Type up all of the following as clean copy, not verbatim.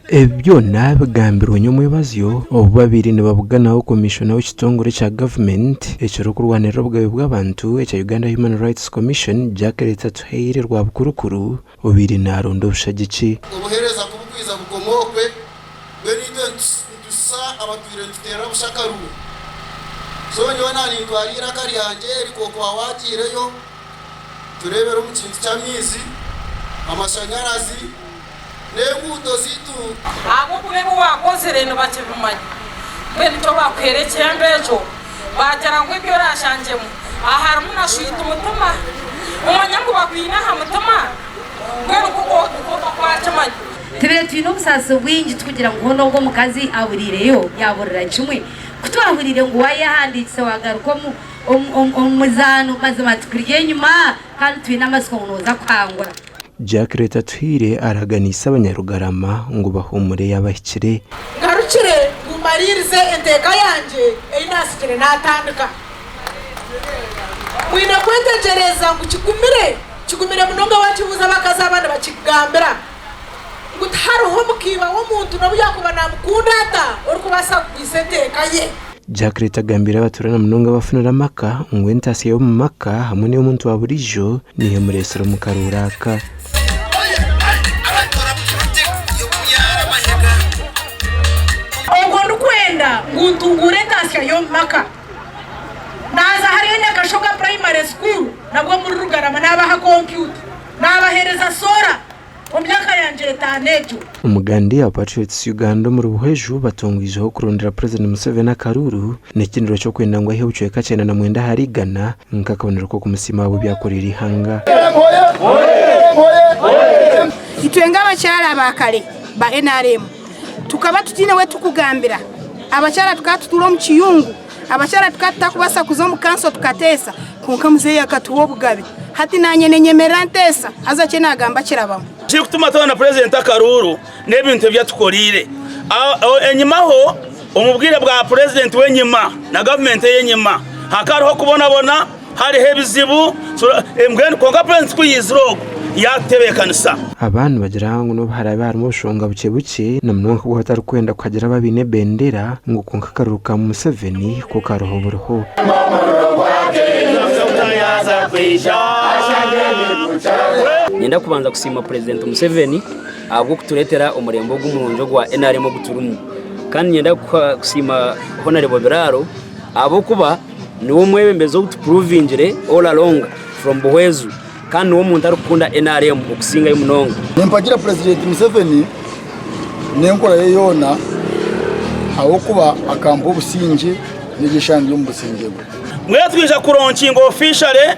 Ebi byona bigambirwe nyomwebazyo obu babaire nibabuganaho Komishona w'ekitongore kya gavumenti ekirikurwanirira obugabe bw'abantu ekya Uganda Human Rights Commission, Jacqueline Atuhaire Rwabukurukuru obaire naronda obushagiki. Obuheereza ku burikwija bugoma okwe, mbwenu itwe nitushusha abatwire nituteerera busha akaruuru. So nyowe naanintwara eiraka ryangye eri kw'okuba waagiireyo, tureebere omu kintu ky'amaizi, amashanyarazi n'enguuto zaitu. Ahabw'okuba ebi waakozire nibakibimanya. Mbwenu nikyo baakuheera ekihembo ekyo, baagira ngu ebi oraashangyemu aha harimu na shwiti mutima. Omanye ngu bakwine aha mutima, mbwenu nikwo bakwakimanya. Tubaire twine obusaasi bwingi tukugira ngu hoona ogwo omukazi aburiireyo yaaburira kimwe. Ku twahuriire ngu waayehandiikisa waagaruka omu omu muzaano, mazima tukuri enyima kandi twine amatsiko ngu nooza kuhangura. Jacqueline Atuhaire araganiise abanyarugarama ngu bahuumure yaaba ahikire. Ngarukire ngu mmariirize enteeka yangye ei naatsigire naatandika. Mwine kwetegyereza ngu kigumire, kigumire munonga waakibuuza abakazi aba nibakikugambira ngu tihariho mukiiba w'omuntu n'obu yaakuba naamukunda ata orikubaasa kugwisa enteeka ye. Jacqueline agambiire abatuura na munonga abafunire amaka ngu entaasya y'omu maka hamwe n'ey'omuntu wa buriijo niyo emureetsire omu karuuru aka. Obwo ndikwenda ngu ntunguure entaasya y'omu maka, naaza hariya Nyakashoga Primary School nabwo omuri Rugarama naabaha kompyuta, naabaheereza soora. Omu myaka yangye etaano egyo. Omugandi aba Patriots Uganda omuri Buhweju batongwizeho kurondera Purezidenti Museveni akaruuru n'ekigyendererwa ky'okwenda ngu aihe obucweka 99 ahari igana nk'akabonero k'okumusiima ahabw'ebi akoreire eihanga. Itwe nk'abakyara aba kare ba nrm tukaba tutaine we tukugambira, abakyara tukaba tutuura omu kiyungu, abakyara tukaba tutakubaasa kuza omu kanso tukateesa kwonka muzeeyi akatuha obugabe. Hati naanye ninyemerera nteesa haza eki naagamba kirabaho. Ekirikutuma twabona purezidenti akaruuru n'ebintu ebi atukoriire enyimaho omu bwire bwa purezidenti w'enyima na gavumenti ey'enyima hakaba hariho okubonabona hariho ebizibu mbwenu kwonka purezidenti ku yaizire ogu yaatutebeekanisa. Aba nibagira ngu n'obu haraabe harimu obushonga bukye bukye na munonga nk'obu batarikwenda kuhagira abo abaine ebendera ngu kwonka akaruru ka Museveni ko kariho buriho. Niinyenda kubanza kusiima Purezidenti Museveni ahabw'okutureetera omurembe ogu omurungi ogwa NRM ogu turimu. Kandi niinyenda kusiima Honarebo Biraaro ahabw'okuba niwe omwebembezi ou tupuruvingire all along from Buhweju kandi niwe omuntu arikukunda NRM okusingayo munonga. Nimpagira Purezidenti Museveni n'enkora ye yoona ahabw'okuba akampa obusingye n'ebyeshaaha ndi omu busingye bwe. Mbwenu twija kuronkinga officially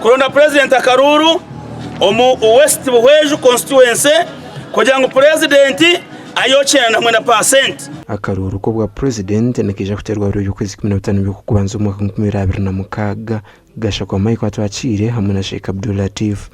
kuronda Purezidenti akaruuru omu West Buhweju constituency kugira ngu Purezidenti ayokye 99%. Akaruuru k'obwa Purezidenti nikaija kuteerwa biro by'okwezi 15 by'Okubanza omwaka 2026. Gashakwa Michael Atwakiire hamwe na Sheikh Abdul Latif.